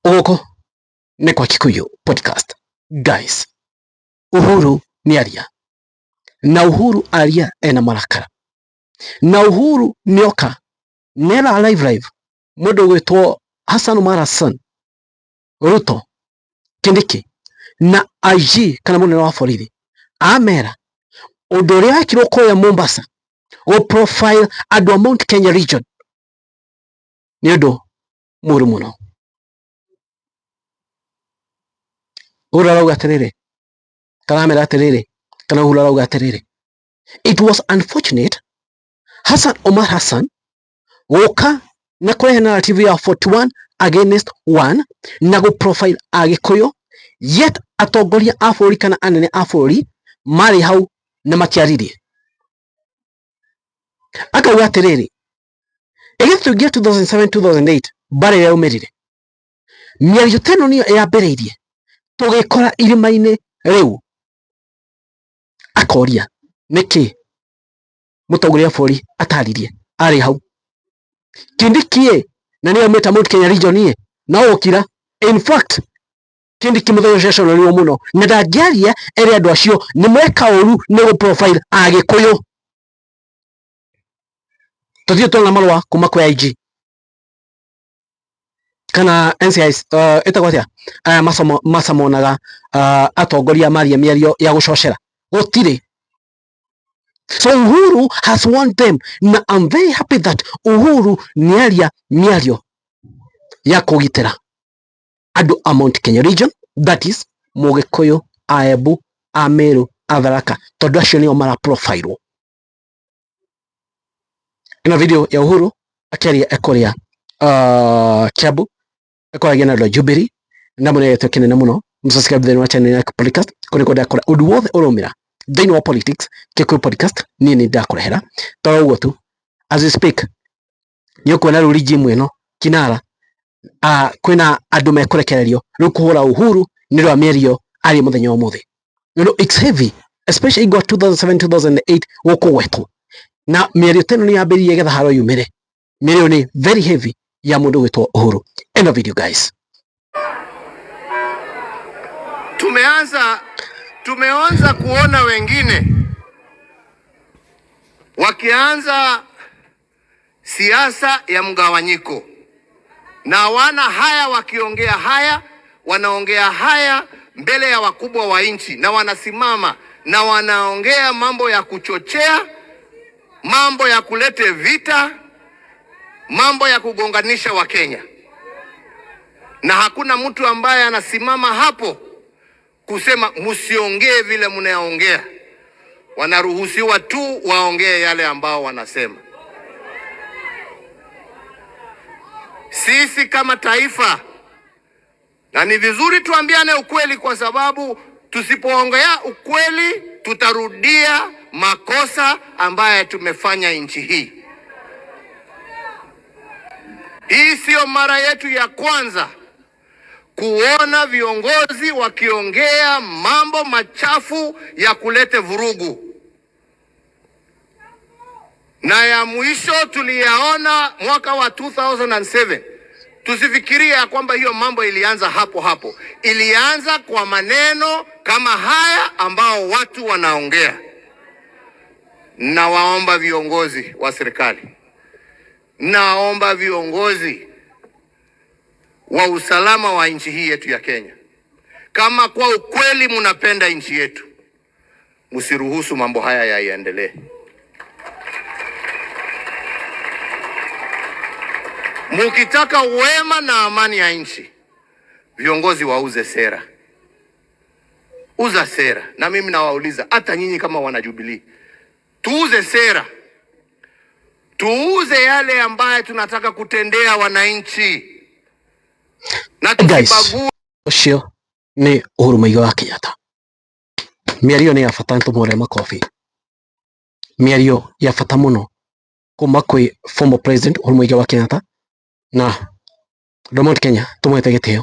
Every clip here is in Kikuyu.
Gũkũ nĩ kwa Kikuyu Podcast. Guys, Uhuru nĩ aria na Uhuru aria ena marakara na Uhuru nĩoka nera live live mũndũ ũgwĩtwo Hassan Omar Hassan Ruto Kindiki na IG kana mũnene wa borithi amera ũndũ ũrĩa wekirwo kũrĩa Mombasa gũ profile andũ a Mount Kenya region nĩ ũndũ mũru mũno. Uhuru arauga atĩrĩrĩ kana amera atĩrĩrĩ kana Uhuru arauga atĩrĩrĩ, it was unfortunate Hassan Omar Hassan gũka na kũrehe narrative ya 41 against 1 na gũ profile Agĩkũyũ, yet atongoria a bũrũri kana anene a bũrũri marĩ hau na matiaririe. Akauga atĩrĩrĩ, ĩgĩtũingia 2007 2008 mbara ĩrĩa yaumĩrire, mĩario ta ĩno nĩyo yambĩrĩirie tũgĩkora irima-inĩ rĩu. Akoria nĩkĩ mũtongoria wa bũrũri ataririe arĩ hau. Kindiki ĩ na nĩyo aumĩte Mount Kenya region ĩ no gũkira. In fact Kindiki mũthenya ũcio aconorirwo mũno na ndangĩaria ere andũ acio nĩ mweka ũru nĩ gũ profile Agĩkũyũ. Tũthiĩ tuona marũa kuma kwĩ IG kana NCIS, ĩtagwo atĩa aya macamonaga atongoria maria mĩario ya gũcocera gũtirĩ. So Uhuru has warned them na I'm very happy that Uhuru nĩaria mĩario ya kũgitĩra andũ a Mount Kenya region, that is Mũgĩkũyũ, Aembu, a Meru, a Tharaka, tondũ acio nĩo mara profilwo. Ĩno video ya Uhuru akĩaria ekũrĩa Kiambu ekwaragia na andũ a Jubilee na mũnene gĩtĩ kĩnene mũno mũsubscribe thĩinĩ wa channel ya podcast kũrĩa kwenda kũrĩa ũndũ wothe ũraumĩra thĩinĩ wa politics Kikuyu Podcast niĩ nĩ ndakũrehera to ũguo tu. As we speak nĩ ũkuona rĩu regime ĩno kinara kwĩna andũ mekũrekererio rĩu kũhũra Uhuru nĩ rwa mĩario aria mũthenya wa ũmũthĩ. You know, it's heavy especially igwa 2007 2008 gũkũgwetwo na mĩario ta ĩno nĩ yambĩrĩirie getha haro yumĩre. Mĩario nĩ very heavy ya mũndũ gwĩtwo Uhuru. End of video guys. Tumeanza kuona wengine wakianza siasa ya mgawanyiko, na wana haya wakiongea haya, wanaongea haya mbele ya wakubwa wa nchi, na wanasimama na wanaongea mambo ya kuchochea, mambo ya kulete vita, mambo ya kugonganisha Wakenya, na hakuna mtu ambaye anasimama hapo kusema msiongee vile mnaongea. Wanaruhusiwa tu waongee yale ambao wanasema. Sisi kama taifa, na ni vizuri tuambiane ukweli, kwa sababu tusipoongea ukweli tutarudia makosa ambaye tumefanya nchi hii. Hii sio mara yetu ya kwanza kuona viongozi wakiongea mambo machafu ya kulete vurugu, na ya mwisho tuliyaona mwaka wa 2007. Tusifikirie ya kwamba hiyo mambo ilianza hapo hapo. Ilianza kwa maneno kama haya ambao watu wanaongea. Nawaomba viongozi wa serikali, naomba viongozi wa usalama wa nchi hii yetu ya Kenya, kama kwa ukweli mnapenda nchi yetu, msiruhusu mambo haya yaendelee. Mukitaka wema na amani ya nchi, viongozi wauze sera, uza sera. Na mimi nawauliza hata nyinyi kama wana Jubilee, tuuze sera, tuuze yale ambayo tunataka kutendea wananchi na Guys, tusibague. Ũcio nĩ Uhuru Muigai wa Kenyatta. Mĩario nĩ ya bata nĩtũmũhũrĩre makobi. Mĩario ya bata mũno kuma kwĩ former president Uhuru Muigai wa Kenyatta na Mount Kenya tũmũhete gĩtĩo.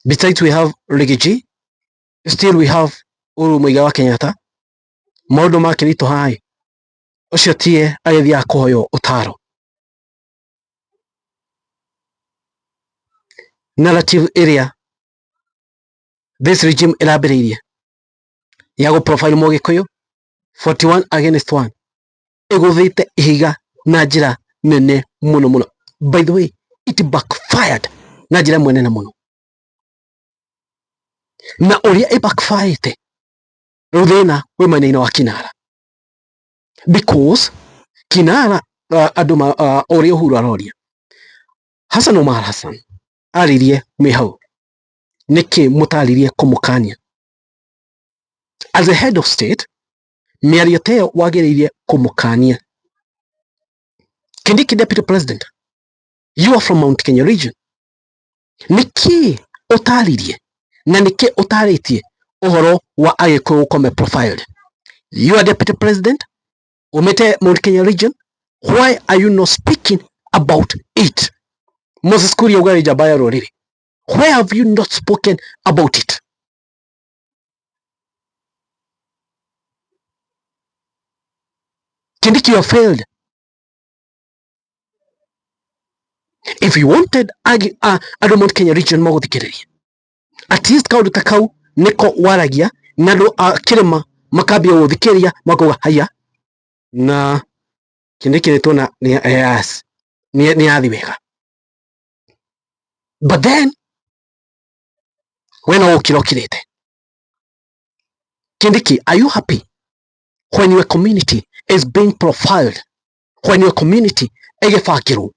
Besides we have Riggy G, still we have Uhuru Muigai wa Kenyatta. Maũndũ makĩritũha ĩ, ũcio tiye agĩthiaga kũhoywo ũtaro. Narrative ĩrĩa this regime ĩrambĩrĩirie ya gũ profile Mũgĩkũyũ 41 against 1 ĩgũthĩte ihiga na njĩra nene mũno mũno. By the way, it backfired na njĩra ĩmwe nene mũno, na ũrĩa ĩ backfirete rĩu thĩna wĩ mwena-inĩ wa Kinara, because Kinara andũ ũrĩa Uhuru aroria Hassan Omar Hassan aririe mwĩ hau nĩkĩ mũtaririe kũmũkania as a head of state? Mĩario ta ĩyo wagĩrĩire kũmũkania. Kindiki, deputy president, you are from Mount Kenya region, nĩkĩ ũtaririe na nĩkĩ ũtarĩtie ũhoro wa Agĩkũyũ gũkorwo me profiled? You are deputy president, umĩte Mount Kenya region, why are you not speaking about it? Moses Kuria uga njamba ya rũrĩrĩ, why have you not spoken about it? Kindiki, you have failed. If you wanted andũ Mount Kenya region magũthikĩrĩria, at least kaũndũ ta kau nĩko waragia na andũ a kĩrĩma makambia gũthikĩrĩria, makauga haya na Kindiki nĩ tuona yes, nĩ yathi wega. But then we no ũkira ũkirĩte. Kindiki, are you happy when your community is being profiled, when your community ĩgĩbangĩrwo?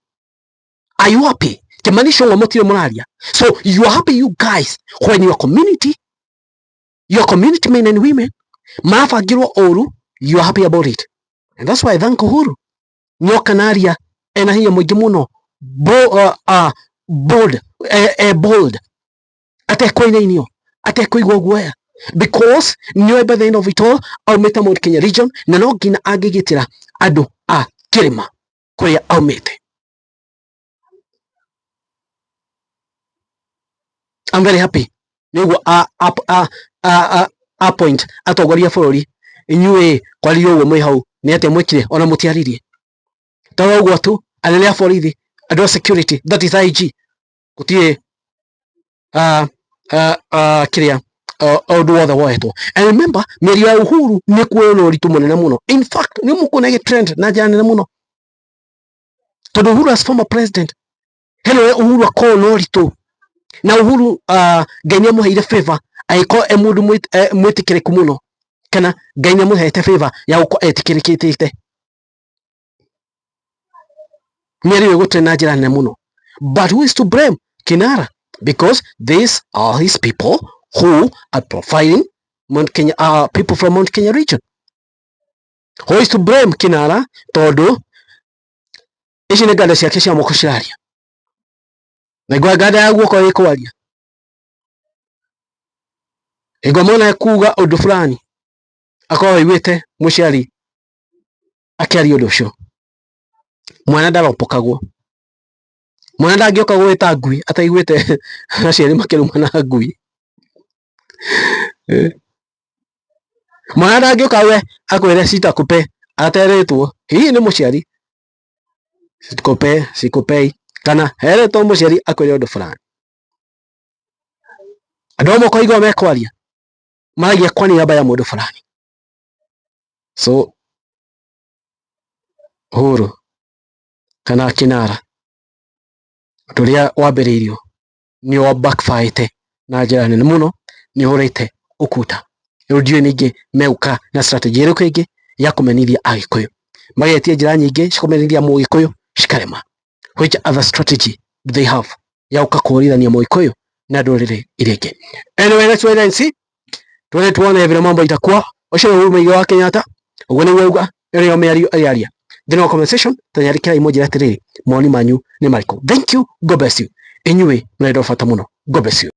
Are you happy? Kimani Ichung'wa, mũtirĩ mũraria. So you are happy, you guys, when your community men and women marabangĩrwo ũru? You are happy about it? And that's why I thank Uhuru nĩoka naria ena hinya mũingĩ mũno, bold, bold, atekũinainio, atekũigua guoya, because nĩoĩ by the end of it all aumĩte Mount Kenya region na no nginya angĩgitĩra andũ a kĩrĩma kũrĩa aumĩte. I'm very happy nĩguo a appoint atongoria a bũrũri. Inyuĩ kwaririo ũguo mwĩ hau nĩ atĩa mwĩkire? Ona mũtiaririe ta ũguo tu. Anene a borithi, andũ a security, that is IG, gũtirĩ kĩrĩa ũndũ wothe woetwo. And remember, mĩario ya Uhuru nĩ kuoywo na ũritũ mũnene mũno. In fact, nĩ mũkuona ĩgĩ trend na njĩra nene mũno, tondũ Uhuru as former president, hena ũrĩa Uhuru akoragwo na ũritũ na Uhuru, Ngai nĩ amũheire favor agĩkorwo e mũndũ mwĩtĩkĩrĩku mũno, kana Ngai nĩ amũhete favor ya gũkorwo etĩkĩrĩkĩte. Mĩario ĩgũtrend na njĩra nene mũno. But who is to blame? Kinara, because these are his people who are profiling Mount Kenya, people from Mount Kenya region. Who is to blame? Kinara, tondũ ici nĩ nganda ciake cia moko ciraria, na igua nganda ya guoko ĩkwaria ĩngwa mwana ekuga ũndũ fulani, akorwo aiguĩte mũciari akĩaria ũndũ ũcio. Mwana ndaropokagwo, mwana ndangĩũka gwĩta ngui ataiguĩte aciari makĩrumana ngui. Mwana ndangĩũka we akwĩre sitakupe aterĩtwo hihi nĩ mũciari sikupe sikupei, kana herĩtwo mũciari akwĩre ũndũ fulani. Andũ amwe ũkaigua mekwaria maragia kwa niaba ya mũndũ fulani. So Uhuru kana Kinara, ũndũ ũrĩa wambĩrĩirio nĩ wa backfire na njĩra nene mũno, nĩ ũhũrĩte ukuta. Rĩu ndiũĩ ningĩ megũka na strategy ĩrĩkũ ĩngĩ ya kũmenithia Agĩkũyũ. Magetie njĩra nyingĩ cia kũmenithia Mũgĩkũyũ cikarema. Which other strategy do they have ya gũka kũhũrithania Mũgĩkũyũ na ndũrĩrĩ iria ingĩ? Anyway, let's wait and see, tuone tuone vile mambo itakuwa. Ũcio nĩ Uhuru Muigai wa Kenyatta, ũguo nĩguo auga, ĩyo nĩyo mĩario ĩrĩa thĩinĩ wa comment section. Tanyarĩkĩrai mũnjĩre atĩrĩrĩ, mawoni manyu nĩ marĩkũ? Thank you, God bless you. Inyuĩ mũrĩ bata mũno. God bless you.